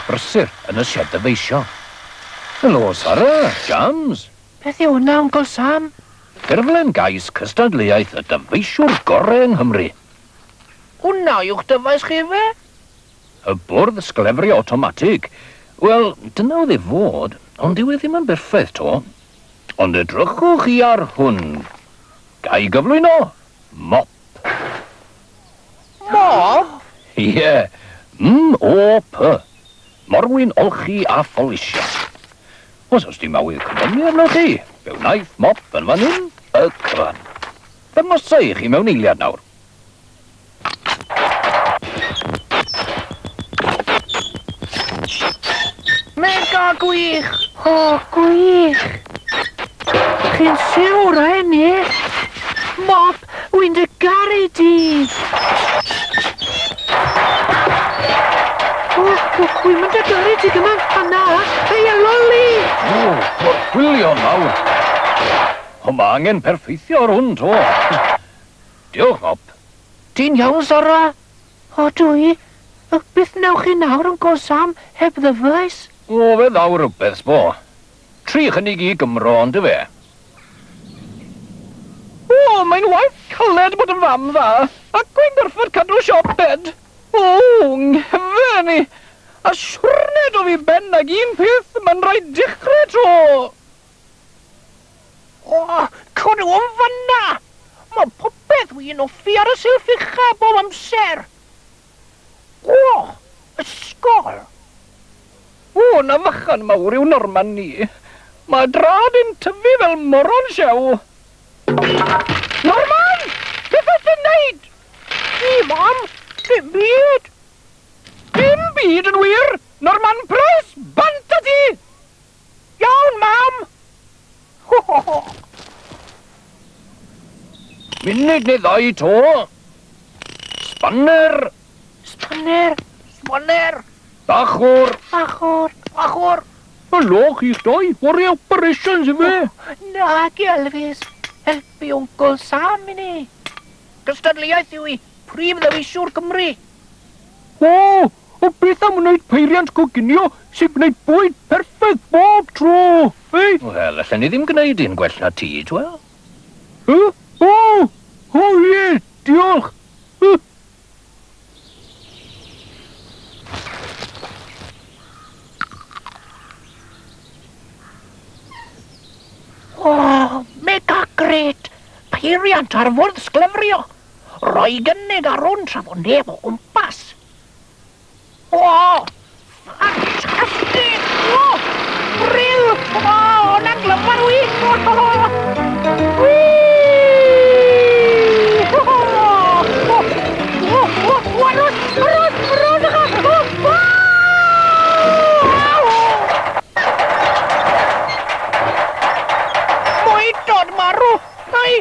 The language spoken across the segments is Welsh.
brysur yn y sied ddyfeisio. Helo, Sara, Jams. Beth yw hwnna, Uncle Sam? Ffurflen gais cystadleuaeth y dyfeisiwr gorau yng Nghymru. Hwnna yw'ch dyfais chi fe? Y bwrdd sglefrio awtomatig. Wel, dyna oedd ei fod, ond dyw e ddim yn berffaith to. Ond edrychwch chi ar hwn. Ga i gyflwyno? Mop. Mop? Ie, M-O-P. Morwyn olchi a pholisio. Os oes dim awydd cyfyngu arnoch chi, fe wnaeth mop yn fan hyn y cyfan. Ddangosa i chi mewn eiliad nawr. Mega gwych! O, gwych! Chi'n siwr o ennill? Mop, wy'n dy garu di! O, wy'n mynd dy garu ti gymaint a na! Hei, a loli! O, gorchwylion mawr! O, mae angen perffeithio ar hwn, to. Diolch, Mop. Ti'n iawn, Sara? O, dwi. Beth wnewch chi nawr, Uncle Sam, heb ddyfais? O, fe ddaw rhywbeth, sbo. Tri chynnig i Gymro, ond fe. O, mae'n waith caled bod yn fam dda, ac dwi'n gorfod cadw siop bed. O, nghyfen i. A siwrne do fi ben ag un peth, mae'n rhaid dechrau tro. O, cwrw yn fanna! Mae popeth wy'n offi ar y silff ucha bob amser. O, ysgol! O, na fychan mawr yw Norman ni. Mae drad yn tyfu fel moron siew. Norman! Beth wyt ti'n neud? Ni, mam, dim byd. Dim byd yn wir! Norman Price, bant â ti! Iawn, mam! Munud neu ddau to. Spanner! Spanner! Spanner! Bachwr! Bachwr! Bachwr! Helo, chi'ch doi. Worry operations i fe. Nag Elvis. Helpu Uncle Sam i ni. Cystadleuaeth yw i prif ddewiswr Cymru. O, o beth am wneud peiriant coginio sy'n gwneud bwyd perffaith bob tro, eh? Wel, allan ni ddim gwneud un gwell na ti, t'wel. Huh? O! O ie, diolch! O, mega gret! Peiriant ar fwrdd sglefrio! Roi gynnig ar hwn tra fo neb o gwmpas. O, ffantastig! O, bril! O, na glyfar wi! Whee! O, o, o, o, aros, aros, aros, o, o! Mwydod marw! Ai,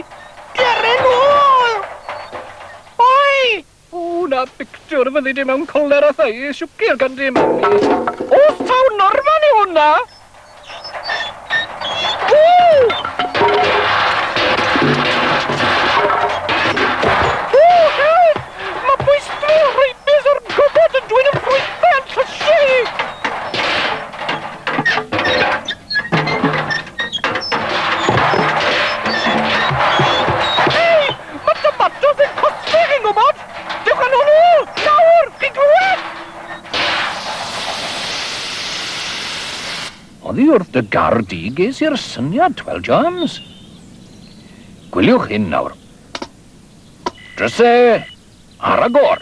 deren ôl! Oi! O, na pictiwr fyddi di mewn coler a thai, siwgr gan di mami. Os taw Norman yw hwnna! O! O, help! Mae bwystfil rheibus o'r gofod yn dwyn y ffrwythau a'n llysiau i! Hei! Mae tomatos yn cosbi, chi'n gwybod? Dewch â nhw'n ôl! Nawr! Chi'n clywed? Oddi wrth dy gar di ges i'r syniad, twel James. Gwyliwch hyn nawr. Drysau ar agor.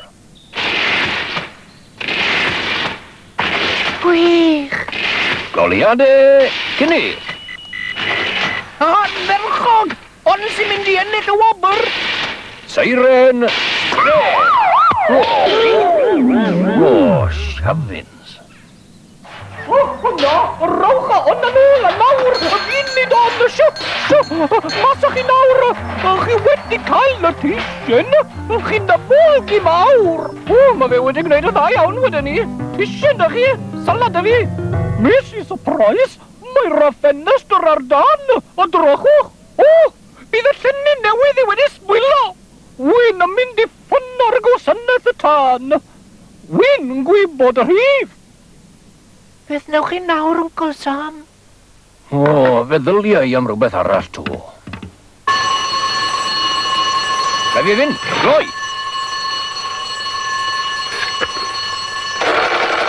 Gwych! Goleuadau cynnig. Ardderchog! Ond sy'n mynd i ennill y wobr! Seiren! O, siafins. O, hwnna, rowch o hwnna nôl a nawr, y funud on, siw, siw, mas o'ch chi nawr, chi wedi cael y tishyn, chi'n dyfwlg i mawr. O, mae fe wedi gwneud y dda iawn wedyn ni. Tishyn da chi, salad da fi. Mes i surprise, mae'r ffenestr ar dan, a drychwch. O, bydd y llenni newydd i wedi sbwylo. Wy'n yn mynd i ffynno'r gwasanaeth y tân. Wy'n gwybod y rhif. Beth newch chi nawr, Uncle Sam? O, feddylia i am rhywbeth arall to. Ga fi fynd, gloi!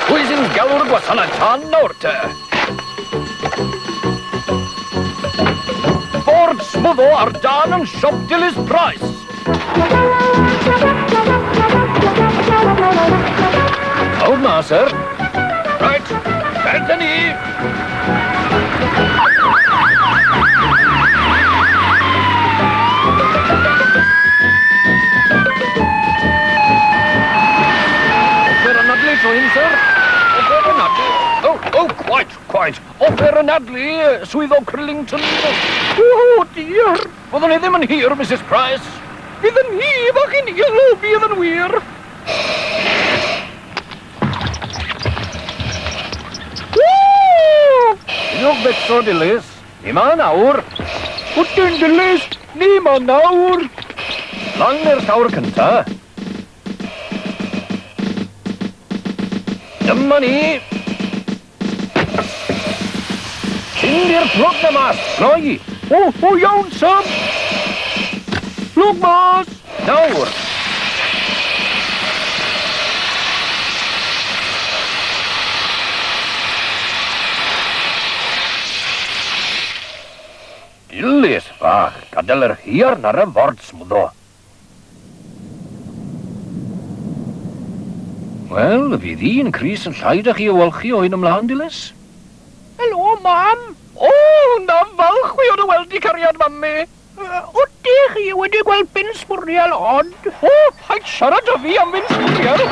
Pwy sy'n galw'r gwasanaeth tân nawr te? Ford smwddo ar dân yn siop Dilys Price. Pawb ma, sir. Right, bant â ni. Offer anadlu tro hyn, sir. Offer anadlu. Oh, oh, quite, quite. Offer anadlu, swyddog Crillington. Oh, dear. Fyddwn ni ddim yn hir, Mrs Price. Bydd yn hi fach yn ilw, bydd yn wir. Diolch becso, Dilys. Ni ma nawr. Wtyn, Dilys. Ni ma nawr. Lan i'r llawr cynta. Dyma ni. Tynnu'r i'r plwg na mas, gloi. O, o iawn, Sam. Plwg mas. Nawr. Dilys fach, gadael yr hiarn ar y ford smwddo. Wel, fydd un crys yn llai da chi o olchi o hyn ymlaen, Dilys. Helo, mam. O, na falch wi o dy weld di cariad, mami. Ydych chi wedi gweld bin sbwriel od? O, paid siarad â fi am bin sbwriel.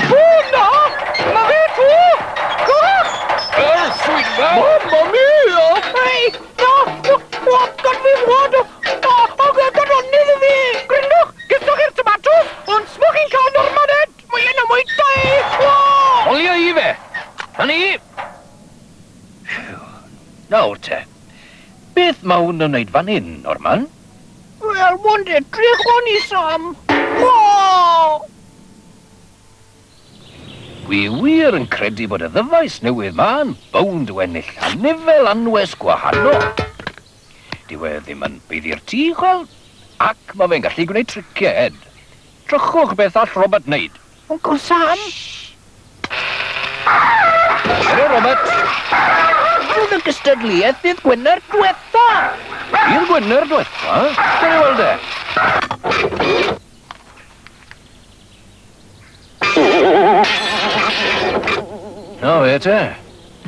O, na! Ma fe to! Goch! Yr swyddfa! Mamma mia! Hei, na! O, gad fi fod! O, o, gad onydd i fi! Gryndwch, gysoch i'r tomatos, ond smwch chi'n cael Norman Ed! Mae yna mwy da i! Olio i fe! Na ni! Nawr te, beth mae hwn yn wneud fan hyn, Norman? Wel, mond edrych o'n i, Sam. O! Dwi wir yn credu bod y ddyfais newydd ma'n bownd o ennill anifel anwes gwahanol. Dyw e ddim yn baeddu'r tŷ, chwel, ac mae fe'n gallu gwneud triciau, Ed. Trychwch beth all Robert wneud. Uncle Sam? Ere, Robert. Roedd y gystadleuaeth ddydd Gwener diwetha. Dydd Gwener diwetha? Gawn ni weld e. Na fe te.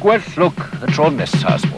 Gwell lwc y tro nesa, sbo.